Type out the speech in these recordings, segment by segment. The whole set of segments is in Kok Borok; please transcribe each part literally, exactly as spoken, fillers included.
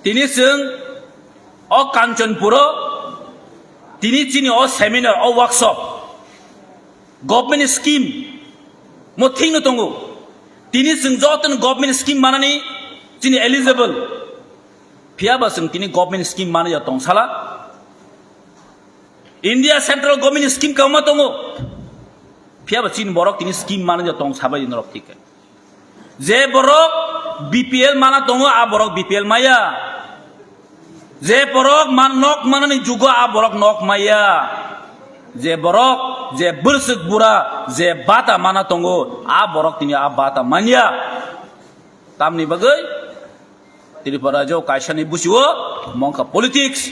Tini chwng o Kanchanpuro tini chini o seminar, o workshop, government scheme mo thikno tongo. Tini chwng jotono government scheme manani chini eligible. Phiya ba chwng tini government scheme manwi ya tong sala. India central government scheme kwbangma tongo. Phiya ba chini borok tini scheme manwi ya tong sabai norok thik khe. Je borok B P L mana tongo, a borok B P L maya. Je borok man nok manani jugo, a borok nok maya. Je borok, je bwswk bura, je bata mana tongo, a borok tini a bata manya. Tamni bagwi Tripura rajyo kaisani busiwo mongkha politics.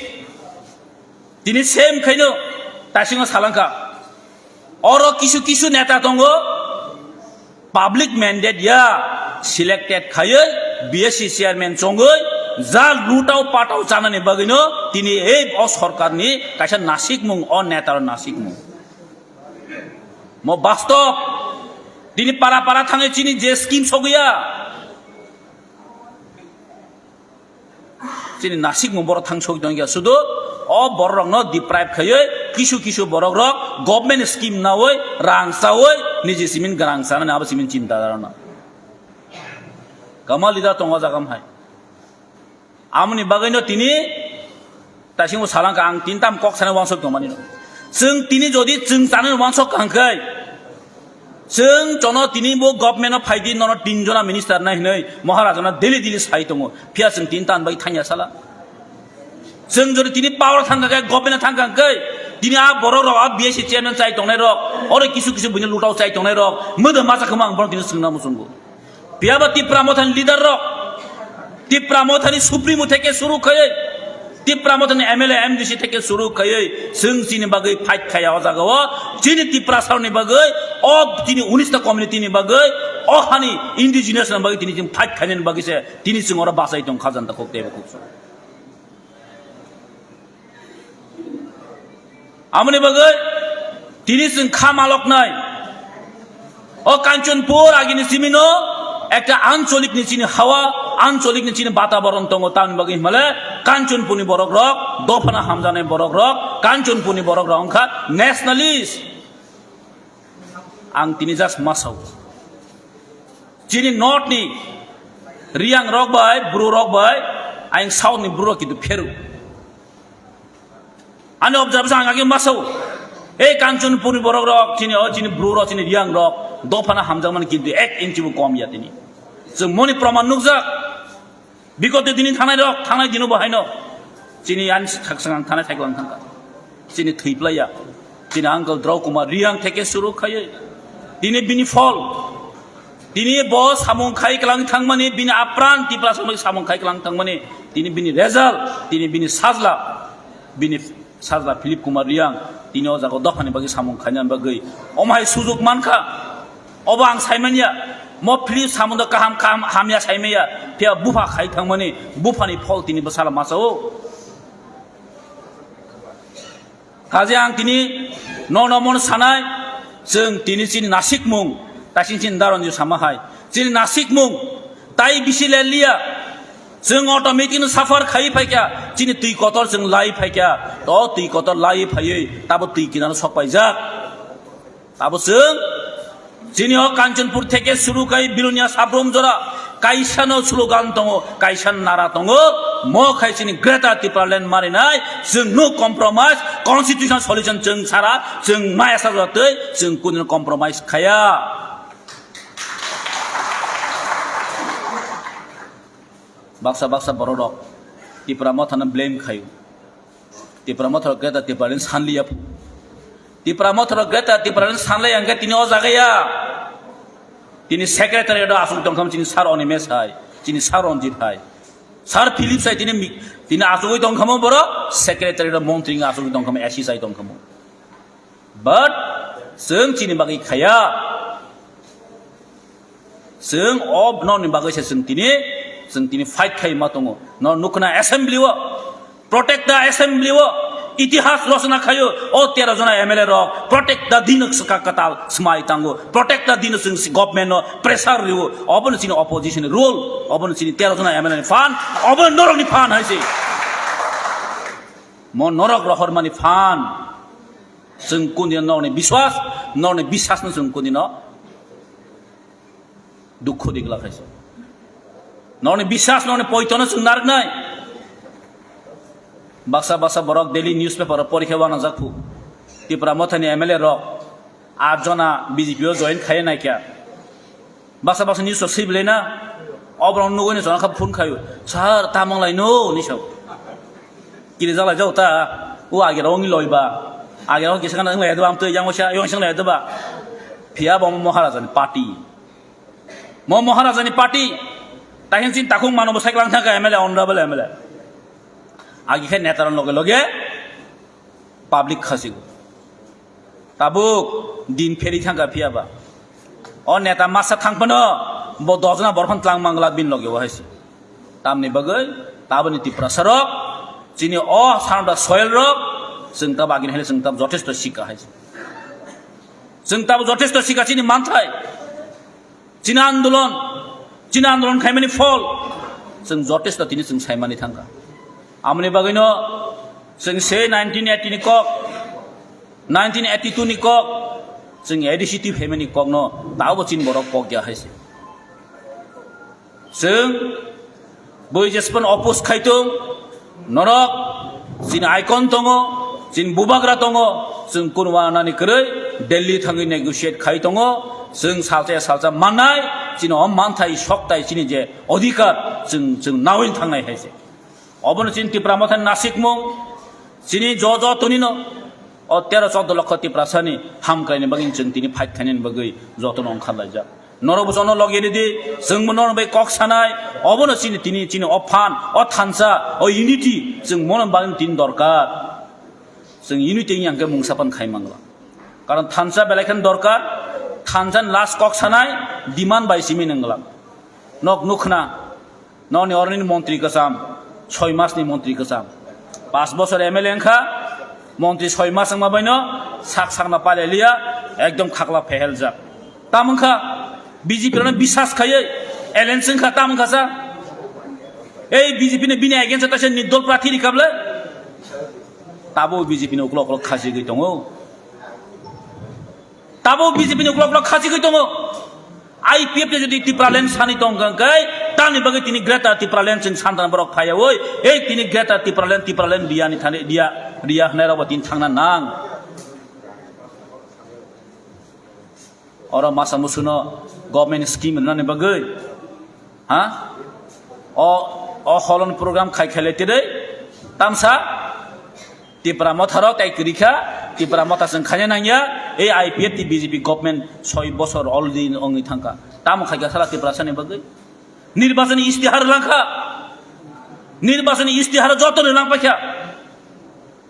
Tini same khaino tasingo salangkha. Oro kisu kisu neta tongo, public mandate ya selected khaiwi B S C chairman chongwi ja lutau patau chanani bagwino tini ei o sorkarni kaisa nasikmung, o netaro nasikmung. Mo bastob, tini para para thangwi chini je scheme sogwi ya. Chini nasikmung borok thang sogwi tongya. Sudu o bororokno deprive khaiwi kisu kisu borokrok government scheme nawi rang chawi niji simin gwnang chanani abo simin chinta rwna. Kwbangma leader tongo o jaga hai. Amoni bagwino tini taisingbo salangkha ang tini tam kok sana wansok tongmani. Chwng tini jodi chwng chanani wansok kangkhai, chwng chono tini bo government o phaidi nono tin jona minister nai hinwi Maharajana daily daily sai tongo. Phiya chwng tini tan bai thangya sala. Chwng jodi tini power thangkha khe, government thangkha khe, tini a borok rok, a B S C chairman chai tongnai rok, oro kisu kisu buini lutao chai tongnai rok, mwdam masa khama ang borok tini chwngna muchungo. Phiya ba Tipra Mothani leader rok, Tipra Mothani Supremo theke suru khaiwi, Tipra Mothani M L A, M D C theke suru khaiwi, chwng chini bagwi fight khaya o jaga o, chini Tiprasarokni bagwi, o chini unis ta community ni bagwi, o hani indigenous ni bagwi tini chwng fight khainani bagwi se, tini chwng oro bachai tong kha janta kok teibo kok. Amoni bagwi tini chwng kha maloknai. O Kanchanpur agini simino ekta ancholik ni chini hawa, ancholik ni chini bataboron tongo, tamni bagwi himale Kanchanpur ni borok rok, dophano hamjaknai borok rok, Kanchanpur ni borok rok wngkha nationalist. Ang tini just masao. Chini north ni Riang rok bai, Bru rok bai, ayang south ni Bru rok kintu pheru. Ani observation ang agi masao. Ei Kanchanpur ni borok rok, chini o chini Bru rok, chini Riang rok, dophano hamjakmani kintu ek inchi bo kom ya tini. Chwng moni proman nukjak. Bikote tini thangnai rok, thangnai dino bo haino. Chini ani sak-, sakang thangnai thaikwlang thangkha. Chini thwiplaiya. Chini uncle Drau Kumar Riang theke suru khaiwi. Tini bini phol. Tini bo samung khai kwlang thangmani, bini apran Tipra samung, samung khai kwlang thangmani. Tini bini result, tini bini sajla. Bini sajla Philip Kumar Riang, tini o jaga dophani bagwi samung khaina bagwi. Omo hai sujuk mankha. Obo ang saimanya. Mo Philip samung do kaham, kaham, hamya saimanya. Phiya bupha khai thangmani, buphani phol tini bwsala masa o. Kaje ang tini nono mon sanai, chwng tini chini nasikmung, taising chini daronju sama hai. Chini nasikmung, tai bisi le liya. Chwng automatic no suffer khai phaikya, chini twi kotor chwng lai phaikya, to twi kotor lai phaiwi, tabo twi kinaro sok paijak. Tabo chwng, chini o Kanchanpur theke suru khai Bilonia Sabrom jora, kaisa no slogan tongo, kaisa nara tongo, mo khai chini Greater Tipraland marinai, chwng no compromise, constitutional solution chwng sara, chwng maya sa jora twi, chwng kunino compromise khaya. Baksa baksa borok rok Tipra Mothano blame khaio. Tipra Motha rok Greater Tipraland sanliya. Tipra Motha rok Greater Tipraland sanlai hwnkhe tini o jaga ya. Tini secretary do asuk tongkham chini sir Animesh hai, chini sir Ranjit hai. Sir Philip sai tini mi-, tini asugwi tongkhamo borok secretary do montri asugwi tongkhamo A C sai tongkhamo. But chwng chini bagwi khaya. Chwng o nokni bagwi se chwng tini, chwng tini fight khai ma tongo. No nukna assembly o, protect the assembly o. Itihas rosna khayo, o tero jona M L A rok protect the din swka katal smai tango, protect the din swng si government no pressure riwo, obono chini opposition role, obono chini tero jona M L A ni fan, obono norok ni fan hai se. Mo norok rohor mani fan. Chwng kundino norok ni biswas, norok ni biswas no chwng kundino dukho di glak hai se. Norok ni biswas, norok ni poito no chwng narwknai. Baksa baksa borok daily newspaper o porikha wanajak phu. Tipra Mothani M L A rok aat jona B J P o join khaiya naikha. Baksa baksa news o swi belai na. Oborok nugwi ni chwng kha phone khaio. "Sir, tamang lai no?" ni sao. Kiri jalai jau ta. O agera ongni loi ba. Agera ong kisa kana lai do am twi yang osa, yang sing lai do ba. Phiya bo Maharaja ni party. Mo Maharaja ni party. Tahin sin takhung mano bo cycle ang thangka M L A, honorable M L A. Agi khe netaron loge loge public khasigo. Tabuk din pheri thangka phiya ba. O neta masa thang phano bo dojna borphon tlang mangla bin loge o hai se. Tamni bagwi taboni Tiprasa rok, chini o sanada soil rok, chwng tab agini hai chwng tab jothesto sika hai se. Chwng tab jothesto sika chini manthai. Chini andolon, chini andolon khaimani phol, chwng jothesto tini chwng saimani thangkha. Amoni bagwino chwng se nineteen eighty ni kok, nineteen eighty two ni kok, chwng A D C T phaimani kokno tabo chini borok kok ya hai se. Chwng bui jespan oppose khai tong, norok chini icon tongo, chini bubagra tongo, chwng kunwa nani kwrwi Delhi thangwi negotiate khai tongo, chwng salsa ya salsa mannai, chini o manthai soktai chini je odhikar chwng, chwng nawi thangnai hai se. Obono chini Tipra Mothani nasikmung, chini jo jo tonino, o tero choudo lokho Tiprasani hamkraini bagwi chwng tini fight khainani bagwi jotono ongkharlaijak. Norok bo jono logini di, chwngbo norok bai kok sanai, obono chini tini, chini o phan, o thansa, o unity, chwng mono bagwi tini dorkar. Chwng unity wngya hwnkhe mungsa pan khai mangla. Karon thansa belai kheno dorkar, thansa ni last kok sanai, demand bai simi nangla. Nok nukhna, nokni oroni montri kwcham, soi mas ni montri kwcham. Pas bosor M L A wngkha, montri soi mas wngma baino sak sakna palai liya, ekdom khakla pheheljak. Tam wngkha, B J P rokno bisas khaiwi alliance wngkha, tam wngkha sa. Ei B J P ni bini against o taisa nirdol prathi rikha bwle. Tabo B J P ni uklok uklok khachigwi tongo. Tabo B J P ni uklok uklok khachigwi tongo. I P F ni jodi Tipraland sani tongkha hwnkhe, tamni bagwi tini Greater Tipraland chwng santana borok phaiyawi, ei tini Greater Tipraland, Tipraland riya ni thani, riya, riya hwnwi rokbo tini thangna nang. Oro masa musuno government scheme rwnani bagwi, ha? O, o holon program khai khaile tiri tamsa Tipra Motha rok tai kwrwi kha, Tipra Motha chwng khaina nangya, ei I P F T B J P government soi bosor already wngwi thangkha. Tamo khaikha sala Tiprasani bagwi? Nirbachani istihar langkha. Nirbachani istihar jotono langpaikha.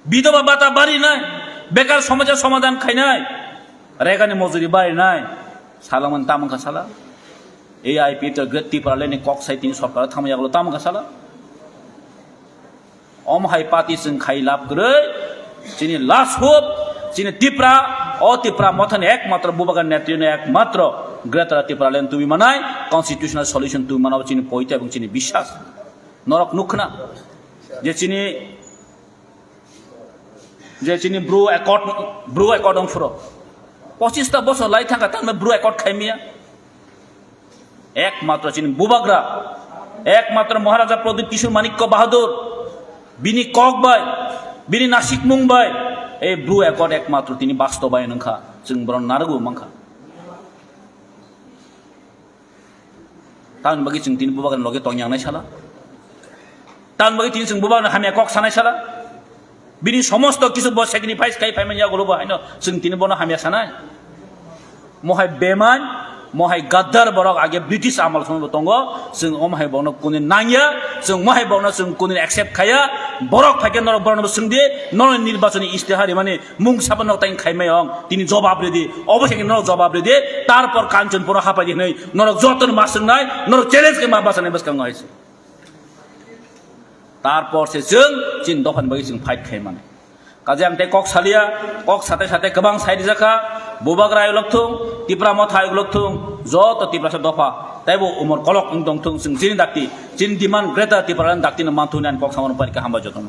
Bidhoba bata barinai, bekar somosa somadhan khainai, regani mojuri barinai, salamani tamo wngkha sala. Ei I P F T Great Tipraland ni kok sai tini sorkar thangma yagulo tamo wngkha sala. Om hai party chwng khai lab kwrwi, chini last hope, chini Tipra, o Tipra Mothani ekmatro bubagra netrino ekmatro Greater Tipraland tubui manai, constitutional solution tubui manai chini poito ebong chini biswas. Norok nukhna je chini Je chini Bru Accord, Bru Accord wng phuru. Pochista bosor lai thangkha, tamo Bru Accord khaimya. Ekmatro chini bubagra, ekmatro Maharaja Pradyut Kishore Manikya Bahadur, bini kok bai, bini nasikmung bai, ei Bru Accord ekmatro tini bastobayon wngkha, chwng bono narwgwi mankha. Tamni bagwi chwng tini bubagrani loge tongya wngnai sala. Tamni bagwi tini chwng bubagrano hamya kok sanai sala. Bini somosto kisu bo sacrifice khai phaimani yagulo bo haino chwng tini bono hamya sanai. Mohai beman, mohai gaddar borok age British amal somoi bo tongo. Chwng omo hai bono kuni nangya, chwng mohai bono chwng kuni accept khaya. Borok phaikhe norok borokno bo swngdi, norok nirbachoni istihar rimani Mung sabo nok tang khai mai ong, tini jobab ridi, obo se norok jobab ridi, tarpor Kanchanpur hapai di hinui, norok joto no ma swngnai, norok challenge khai ma bachani bwskango hai se. Tarpor se chwng, chini dopha ni bagwi chwng fight khai mani. Kaje ang tei kok salia, kok sate sate kwbang sai rijak kha, Bubagra ayuk lok thung, Tipra Motha ayuk lok thung, joto Tiprasa dopha, teibo umor kolok wng tong thung, chwng chini dakti, chini demand greater Tipraland dakti no man thung nai kok samano pari kha, hambai jotono.